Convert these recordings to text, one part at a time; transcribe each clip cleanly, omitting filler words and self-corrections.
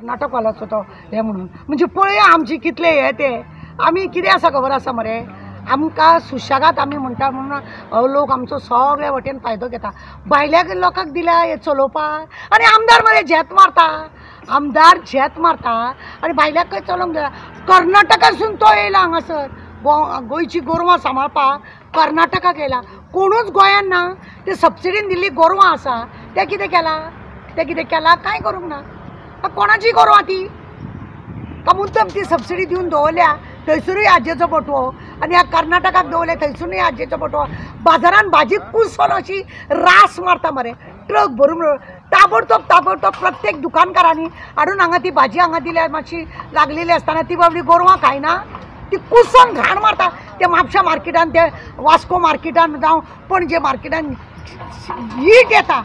कर्नाटकवाल्याचो तो हें म्हणून म्हणजे पळया आमची कितले हे ते आमी कितें आसा खबर आसा मरे, आमकां सुशेगाद आमी म्हणटा म्हणून लोक आमचो सगळे वटेन फायदो घेता. भायल्या लोकांक दिल्या हे चलोवपाक आनी आमदार मरे झेत मारता, आमदार झेत मारता आनी भायल्याकय चलोवंक दिला. कर्नाटकासून तो येयला हांगासर गोंयची गोरवां सांबाळपाक कर्नाटकाक येयला, कोणूच गोंयान ना. ते सबसिडीन दिल्ली गोरवां आसा ते कितें केलां, ते कितें केलां कांय करूंक ना. कोणाची गोरवां ती का मुद्दम ती सबसिडी दिवन दवरल्या, थंयसरूय आजेचो बटवो आनी ह्या कर्नाटकाक दवरले थंयसरूय आजेचो बटवो. बाजारान भाजी कुसोन अशी रास मारता मरे, ट्रक भरून ताबडतोब ताबडतोब प्रत्येक दुकानकारांनी हाडून हांगा ती भाजी हांगा दिल्या मातशी लागलेली आसतना ती बाबडी गोरवां खायना, ती कुसोन घाण मारता. ते म्हापशा मार्केटान, ते वास्को मार्केटान जावं पणजे मार्केटान हीट येता,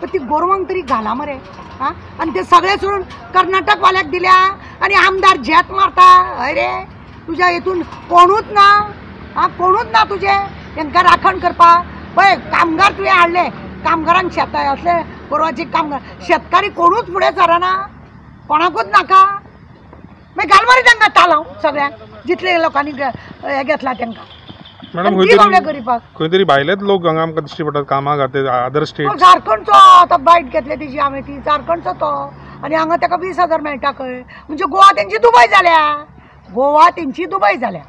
पण ती गोरवांक तरी घाला मरे. आं, आनी ते सगळे सोडून कर्नाटकवाल्याक दिल्या आनी आमदार झेत मारता. हय रे, तुज्या हितून कोणूच ना, आं कोणूच ना तुजे तांकां राखण करपाक. पळय कामगार तुवें हाडले, कामगारांक शेतां असले गोरवांचे कामगार, शेतकारी कोणूच फुडें सरना, कोणाकूच नाका. मागीर घाल मरे तांकां तालांव सगळ्यांक जितले लोकांनी हें घेतला तांकां. मॅडम खंय तरी भायलेच लोक हांगा आमकां दिश्टी पडटात कामाक खातीर, अदर स्टेट. झारखंडचो आतां बायट घेतले तेजी हांवें, ती झारखंडचो तो, आनी हांगा ताका 20,000 मेळटा खंय. म्हणजे गोवा तेंची दुबय जाल्या, गोवा तेंची दुबय जाल्या.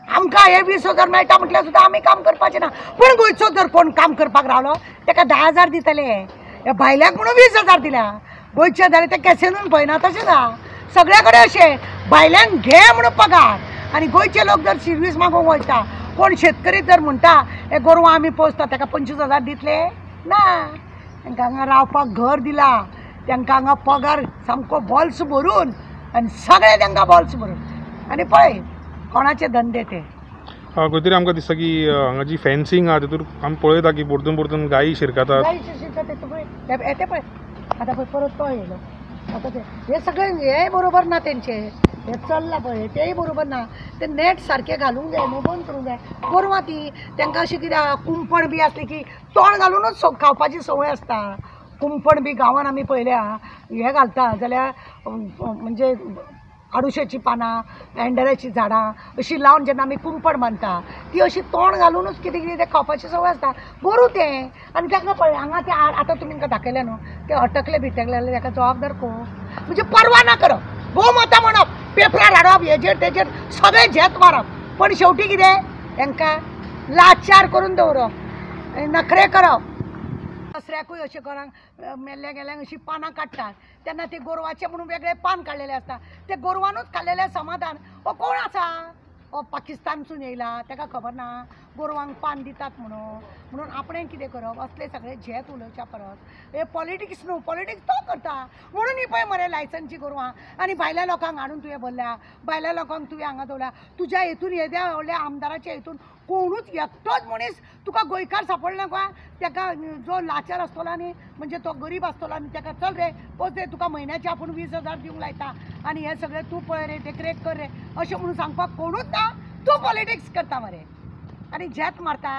आमकां हे 20,000 मेळटा म्हटल्यार सुद्दां आमी काम करपाचें ना. पूण गोंयचो जर कोण काम करपाक रावलो ताका 10,000 दितले, ह्या भायल्याक म्हणून 20,000 दिल्या. गोंयचे जाल्यार ते कॅसेनून पळयना तशें ना, सगळ्या कडेन अशें भायल्यांक घे म्हणून पगार. आनी गोंयचे लोक जर शिरवीस मागूंक वयता, कोण शेतकरी जर म्हणटा हे गोरवां आमी पोसता, ताका 25,000 दितले ना. तांकां हांगा रावपाक घर दिला, तांकां हांगा पगार सामको बॉल्स भरून आनी सगळें तांकां बॉल्स भरून. आनी पळय कोणाचे धंदे ते. खंय तरी आमकां दिसता की हांगा जी फेन्सिंग आहा तितून आमी पळयता की परतून परतून गायी शिरकतात, गायी शिरकतात. पळय येते पळय आतां पळय परत तो येयलो. आतां ते हे सगळे हे बरोबर ना तेंचे, हे चल्लां पळय तेय बरोबर ना. ते नेट सारकें घालूंक जाय न्हू, बंद करूंक जाय. गोरवां ती तांकां अशें कितें कुंपण बी आसलें की तोंड घालुनूच खावपाची संवय आसता. कुंपण बी गांवान आमी पळयल्या हें घालता जाल्यार म्हणजे आडुश्याचीं पानां, एंडऱ्याचीं झाडां अशीं लावन जेन्ना आमी कुंपण बांदता ती अशी तोंड घालुनूच कितें कितें तें खावपाची संवय आसता गोरूं तें. आनी तांकां पळय हांगा तें आतां तुमी तांकां दाखयलें न्हू, ते अटकले बिटकले जाल्यार ताका जबाबदार कोण? म्हणजे परवा ना करप, गोमाता म्हणप, पेपरार हाडप, हेजेर तेजेर सगळें झेत मारप, पण शेवटी कितें तांकां लाचार करून दवरप, नखरे करप. दसऱ्याकूय अशें कोणाक मेल्ल्या गेल्यांक अशीं पानां काडटात तेन्ना ते गोरवाचें म्हणून वेगळें पान काडलेलें आसता, ते गोरवानूच खाल्लेलें समाधान. हो कोण आसा? हो पाकिस्तानसून येयला, ताका खबर ना गोरवांक पान दितात म्हणून. म्हणून आपणें कितें करप, असले सगळे झेत उलोवच्या परस हे पॉलिटिक्स न्हू, पॉलिटिक्स तो करता म्हणून ही पळय मरे लायसन्सची गोरवां आनी भायल्या लोकांक हाडून तुवें भरल्या, भायल्या लोकांक तुवें हांगा दवरल्या. तुज्या हेतून येद्या व्हडल्या आमदाराच्या हेतून कोणूच एकटोच मनीस तुका गोंयकार सापडलो काय ताका जो लाचार आसतलो न्ही, म्हणजे तो गरीब आसतलो आनी ताका चल रे पोच रे तुका म्हयन्याचे आपूण 20,000 दिवंक लायता आनी हें सगळें तूं पळय रे, देखरेख कर रे, अशें म्हणून सांगपाक कोणूच ना. तूं पॉलिटिक्स करता मरे आनी झेत मारता.